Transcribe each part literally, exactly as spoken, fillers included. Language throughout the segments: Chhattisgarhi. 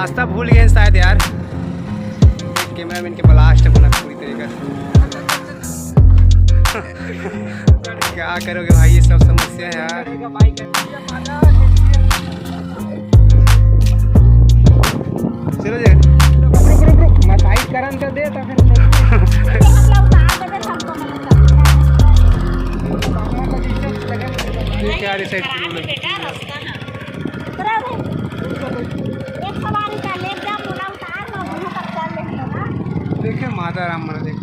रास्ता भूल गए शायद यार। कैमरामैन के ब्लास्ट बना पूरी तरीका से। क्या करोगे भाई, ये सब समस्या है यार। चलो जी। रुक, रुक, रुक, मैं साइड करन तो दे, तो फिर ठीक है यार, ये साइड। देखे माता राम मना देख।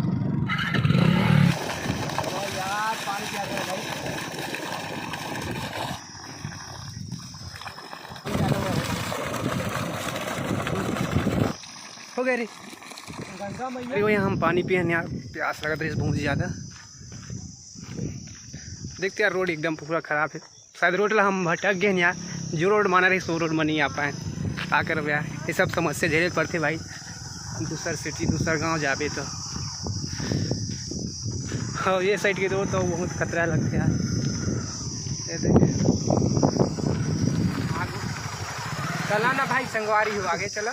हो गए रे। अरे, वही हम पानी पिए हैं यार, प्यास लगत रही बहुत ज़्यादा। देखते यार, रोड एकदम पूरा ख़राब है। शायद रोड ला हम भटक गए हैं यार, जो रोड माना रही सो रोड में नहीं आ पाए। का करब यार, ये सब समस्या झेले पड़ते भाई। दूसर सिटी, दूसर गांव जाबे तो। हाँ, ये साइड के रोड तो बहुत खतरा लगते यार। ये देख। चला ना भाई, संगवारी हो, आगे चला।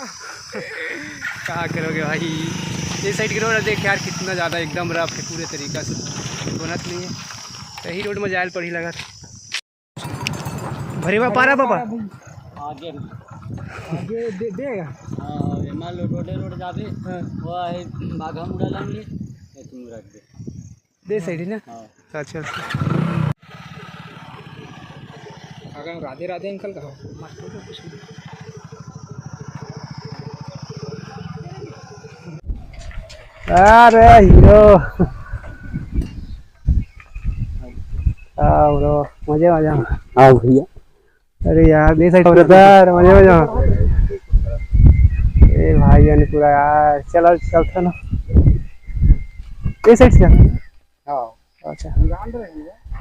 क्या करोगे भाई, ये साइड के रोड देख यार, कितना ज़्यादा एकदम रफ है, पूरे तरीका से बनत नहीं है। यही रोड में जायल पड़ी लगा। भरेवा पारा बाबा। आगे। आगे दे, देगा। हाँ, ये मान लो रोडे रोड जाबे। हाँ। वो है बाघा मुड़ा लंगली, एक मुड़ा दे। दे साइड है ना? हाँ। अच्छा, अच्छा। अगर राधे राधे अंकल कहा। अरे हीरो। आओ ब्रो, मजे मजे में। आओ भैया। अरे यार, ये साइड ब्रदर, मजे मजे में। ए भाई, यानी पूरा यार, चल, चल, चल ना। ये साइड से। हाँ। अच्छा।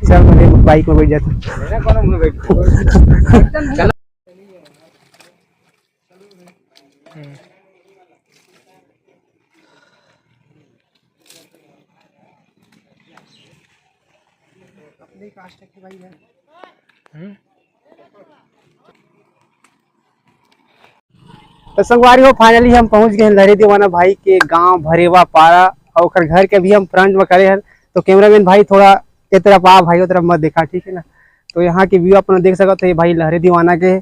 चल, मैं बाइक में बैठ जाता हूँ। मेरा कौन मुंह बैठ? चलो। हम्म। अपने कास्ट के भाई है। हम्म। तो संगवारी हो, finally हम पहुंच गए हैं लहरे दीवाना भाई के गांव भरेवा पारा, और ओकर घर के भी हम front में खड़े हैं। तो कैमरामैन भाई, थोड़ा ए तरफ आ भाई, ओ तरफ मत देखा, ठीक है ना? तो यहाँ के view अपन देख सकत हो, ये भाई लहरे दीवाना के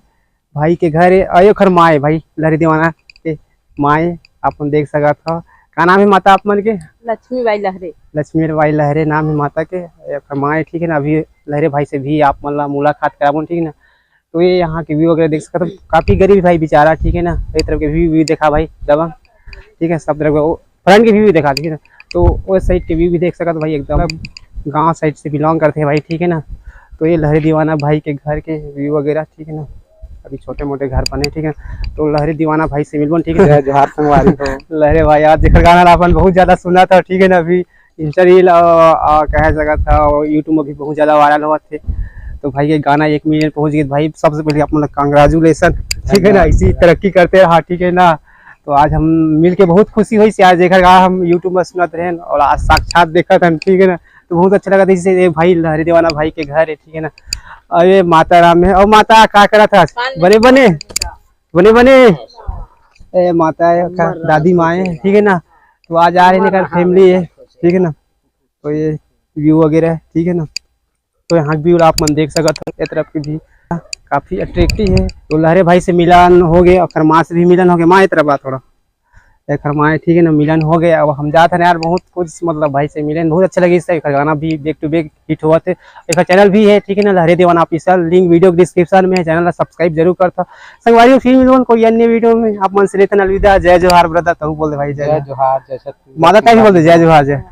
भाई के घर है, अउ ओखर माँ है भाई, लहरे दीवाना के माँ है, अपन देख सकत हो। का नाम है माता आप मन के? लक्ष्मी बाई लहरे। लक्ष्मी बाई लहरे नाम है माता के, ओखर माँ है, ठीक है ना? अभी लहरे भाई से भी आप मन ला मुलाकात कराबोन, ठीक है ना? तो ये यहाँ के view वगैरह देख सकत हो, काफी गरीब भाई बेचारा, ठीक है ना? ये तरफ के view, view देखा भाई दबंग, ठीक है, सब तरफ का वो front के view भी देखा, ठीक है ना? तो वो साइड के view भी देख सकत हो भाई, एकदम गाँव साइड से belong करते हैं भाई, ठीक है ना? तो ये लहरे दीवाना भाई के घर के view वगैरह, ठीक है ना? अभी छोटे मोटे घर बने, ठीक है ना? तो लहरे दीवाना भाई से मिलबोन, ठीक है ना? जय जोहार संगवारी हो। लहरे भाई, आज जेकर गाना ला अपन बहुत ज्यादा सुना था, ठीक है ना? अभी Insta reel, अ, अ, कहे सकत था, और YouTube में भी बहुत ज्यादा viral होवत थे। तो भाई, ये गाना एक million पहुंच गए भाई, सबसे पहले आप लोग congratulation, ठीक है ना? धन्यवाद। इसी तरक्की करते रहा, ठीक है ना? तो आज हम मिल के बहुत खुशी हुई, आज जेकर गाना हम YouTube में सुनत रहेन और आज साक्षात देखत हन, ठीक है ना? तो बहुत अच्छा लगा था, जैसे ये भाई लहरे दीवाना भाई के घर है, ठीक है ना? और ये माता राम है, और माता का करत हस? बने बने, बने बने। ए माता है, का दादी माँ है, ठीक है ना? तो आज आ रहे हैं, family है, ठीक है ना? तो ये view वगैरह है, ठीक है ना? तो यहाँ view आप मन देख सकत हो, ये तरफ की भी काफी attractive है। तो लहरे भाई से मिलन हो गए, ओकर माँ से भी मिलन हो गए। माँ, ये तरफ आ थोड़ा, ओकर माँ है, ठीक है ना, मिलन हो गए। अब हम जात हन यार, बहुत कुछ, मतलब, भाई से मिलन, बहुत अच्छा लगे। इससे एकर गाना भी back to back hit होवत है, एकर channel भी है, ठीक है ना, लहरे दीवाना official, link video description में है, channel ला subscribe जरूर करता। संगवारी हो, फिर मिलबोन कोई अन्य video में, आप मन से लेथन अलविदा। जय जोहार brother, तहू बोल दे भाई, जय जय जोहार। जोहार, जय छत्तीसगढ़। माता का भी बोल दे, जय जोहार, जय।